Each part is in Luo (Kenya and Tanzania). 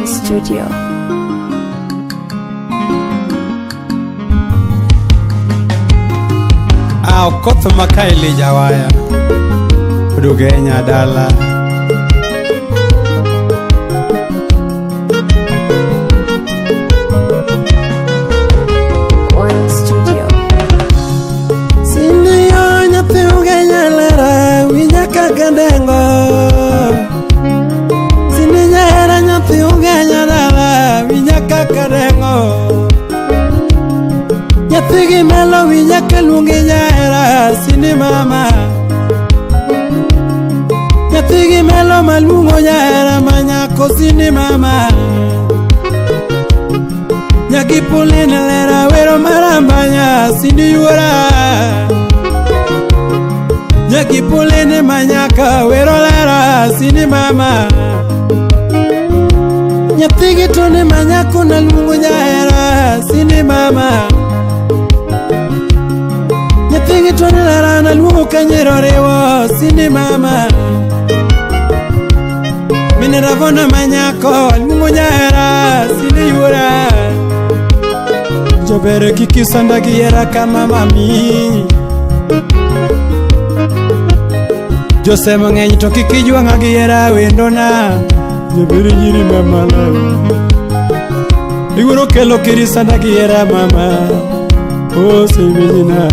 One Studio. Okoth makaeli jawaya Odugenya dala. One Studio. Sindiyo nyathi ugenya lera winja kaka dengo. Sindi nyahera nyathi ugenya dala winja kaka dengo. Nyathi gi malo winja kaluongi nyahera sindi mama. Nyathi gi malo maluongo nyahera manyako sindi mama. Nyaki Pauline lera wero marambanya sindi yuora. Nyaki Pauline manyaka wero lera sindi mama. Nyathi gi tone manyako naluongo nyahera sindi mama. Nyathi gi tone lera naluongo kanyero riwo sindi mama. Mineravona manyako luongo nyahera sindi yuora. Jobere kikisanda giera kama mami. Jose mang'eny to kik ijwang'a giera wendona. Jobere nyiri mamala. Iwuoro kelo kirisanda giera mama. Oh simbijina.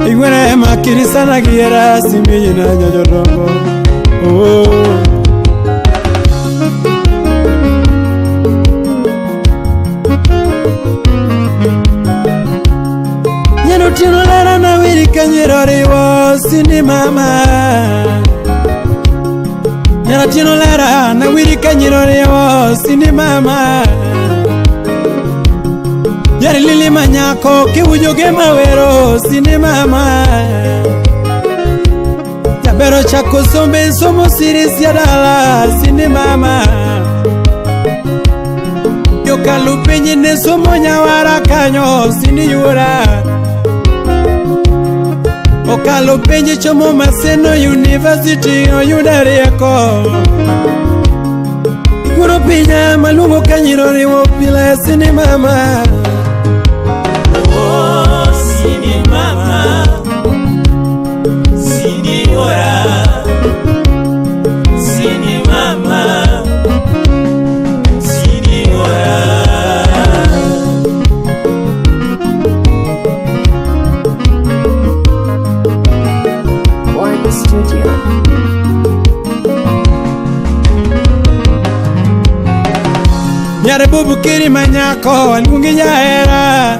Iwuoro ema kirisanda giera simbijina nyajodongo. Oh. Otieno lera na wiri kanyero riwo sindi mama. Nyana otieno lera na wiri kanyero riwo sindi mama. Yari lili manyako kiwujo ge mawero sindi mama. Jabero chako sombe somo siri sia dala sindi mama. Yokalu penyi ne somo nyawara kanyo sindi yura. Okalo penji chomo Maseno University oyuda rieko. Iguro pinya maluongo kanyiro riwo pile sini mama. Oh, sini mama, sini ora, sini mama, sini ora. One Studio. Nyare bubu kiri manyako aluongi nyahera.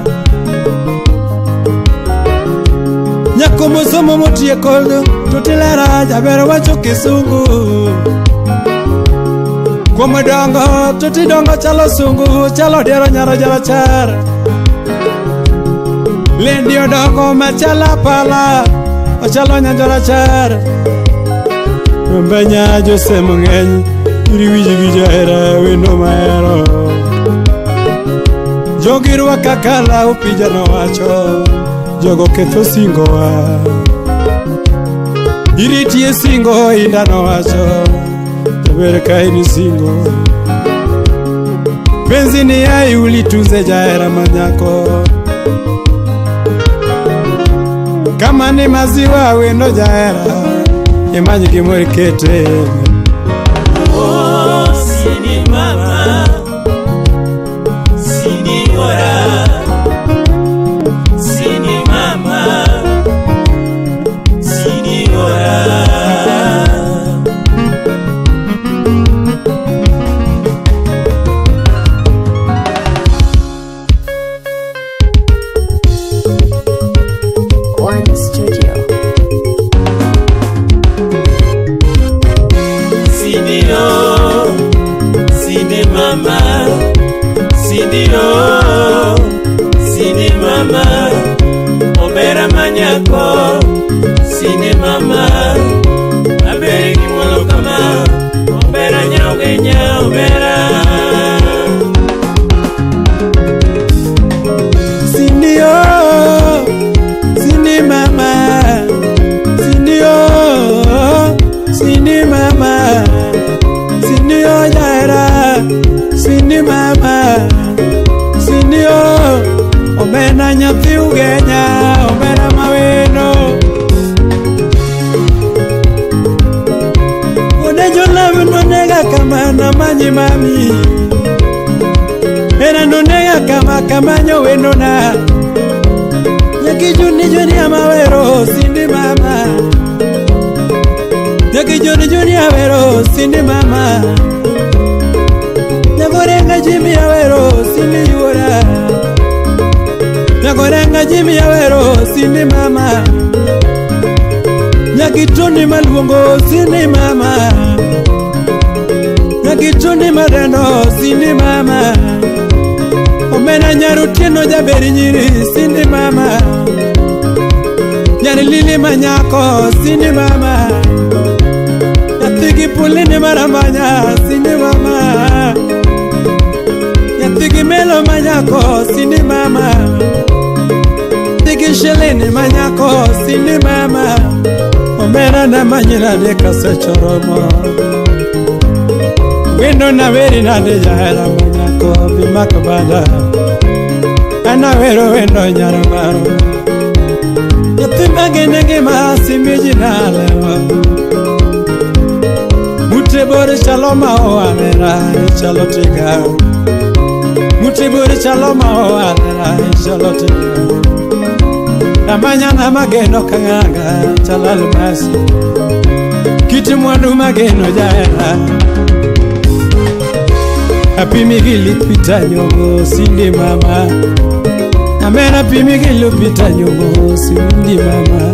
Nyako mosomo motieko to tilera jaber wacho kisungu. Kuom dongo to tidongo chalo sungu chalo diero nyaro jarachar. Lendi odongo machala pala ochalo nyanjo rachar. Mbenya Jose mang'eny iri wiji gi jahera wendo mahero. Jogi rwaka kala opija nowacho jogo ketho singowa. Iritie singo inda nowacho jaber ka in singo. Penzi ni ai ulitunze jahera manyako. Kama ni maziwa wendo jahera imany gimoro ikete. Oh, sini mama, sini ora, sini mama, sini ora. One Studio. Sini oh, sini mama, sini oh, sini mama, obera manyako, sini mama, abere gi muolo kama, obera nyaugenya obera. Sindi oh, sindi mama, sindi oh, sindi mama, sindi oh jahera. nonega kama namanyi mami. Hera nonega kama kamanyo wendona. Nyaki Juni Juni amawero Cindy mama. Nyaki Juni Juni awero Cindy mama. Nyagorenga Jimmy awero Cindy yura. Nyagorenga Jimmy awero Cindy mama. Nyakitoni maluongo Cindy mama. Nyakitoni madendo Cindy mama. Omena nyarutieno jaberi nyiri Cindy mama. Nyari lili manyako Cindy mama. Nyathigi pulini maramanya Cindy mama. Nyathigi melo manyako Cindy mama. Nyathigi sheleni manyako Cindy mama. Omera na manyina de kasechoromo. Wendo na veri na de jahera manyako bimakabada. Ana wero wendo nyaromaro. Nyathi magene ma simiji na lewa. Mute bore chalo ma oamera chalo tiga. Mute bore chalo ma oamera chalo tiga. Namanya na mageno kanganga chalo almasi. Kiti mwandu mageno jahera. Apimi gilipita nyongo Cindy mama. Amena pimi gilipita nyongo Cindy mama.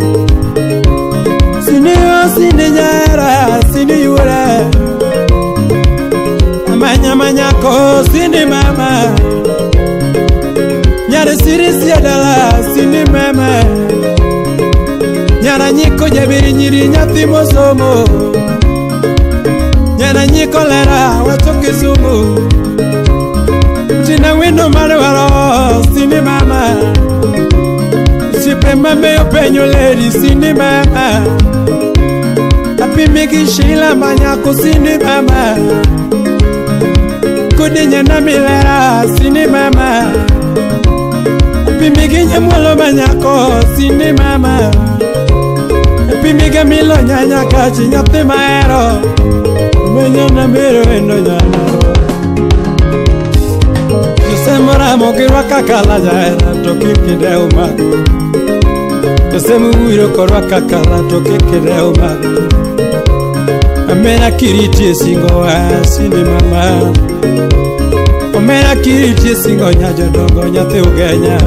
Cindy o Cindy nyara Cindy yura. Amanya manyako Cindy mama. Nyara siri siadala Cindy mama. Nyara nyiko jabiri nyiri nyathi mosomo. Nyara nyiko lera wacho Kisumu. China wendo marwaro Cindy mama. Sipe mame openyo lady Cindy mama. Apimi gi Sheila manyako Cindy mama. Kodi nyana milera Cindy mama. Apimi gi nyamwalo manyako Cindy mama. Apimi gi milo nyanya kachi nyathi mahero. Menyana mero endo nyana. Josemoramo girwaka kala jahera to kik idew mako. Josemuwiro korwaka kala to kik idew mako. Omera kiritie singo wa Cindy mama. Omera kiritie singo nya jodongo nyathi Ugenya.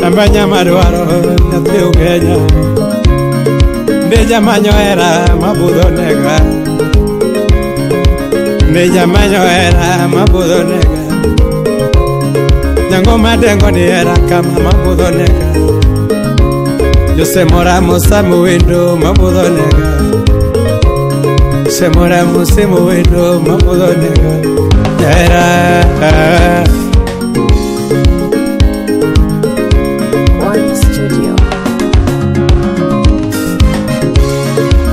Amanya madwaro nyathi Ugenya. Ndeja manyo hera mabudho nega. Ndeja manyo hera mabudho nega. Nyango madengo ni hera kama mabudho nega. Josemoramo samu wendo mabudho nega. Semoramo semu wendo mabudho nega. Hera. One Studio.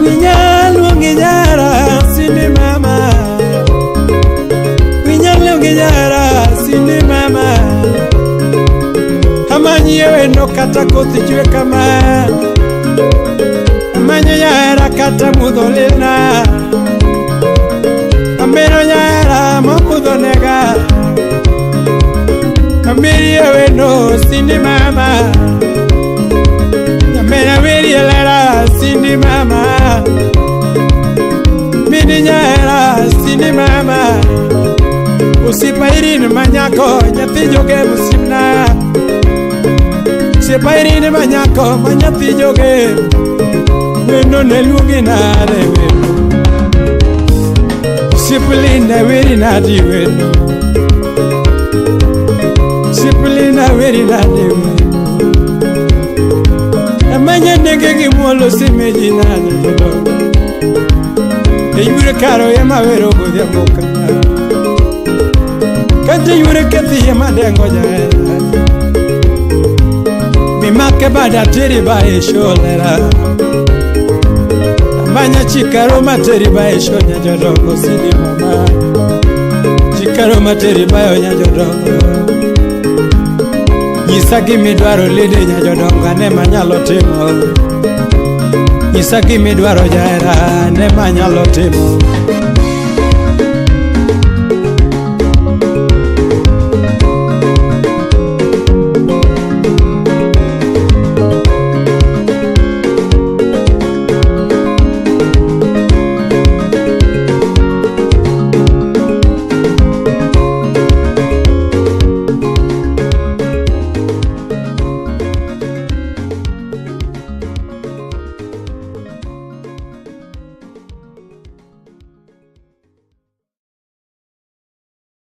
Winyalo nyara Cindy mama. Winyalo nyara Cindy mama. Amanyi wendo kata kothi chwe kama. Amanyo nyara kata mudho lilna. Amero nyara mokudho nega. Amiri wendo Cindy mama. Amera wiri lera Cindy mama. Mini nyara Cindy mama. Usipa irini manyako nyathi joge musimna. Usipa irini manyako manyathi joge. Wendo ne luongi nade wendo. Usipa wiri nadi wendo. Usipa wiri nadi wendo. Amanya nege gi muolo simeji nade jodongo. Eyure karo ema wero godhiambo kama. Kata yure kethi ema dengo jahera. Mimake bada teri ba esholera. Amanya chikaro materi ba eshonya jodongo Cindy mama. Chikaro materi ba onya jodongo. Nyisa gimidwaro lady nya jodongo ane manyalo timo. Nyisa gimidwaro jahera ane manyalo timo.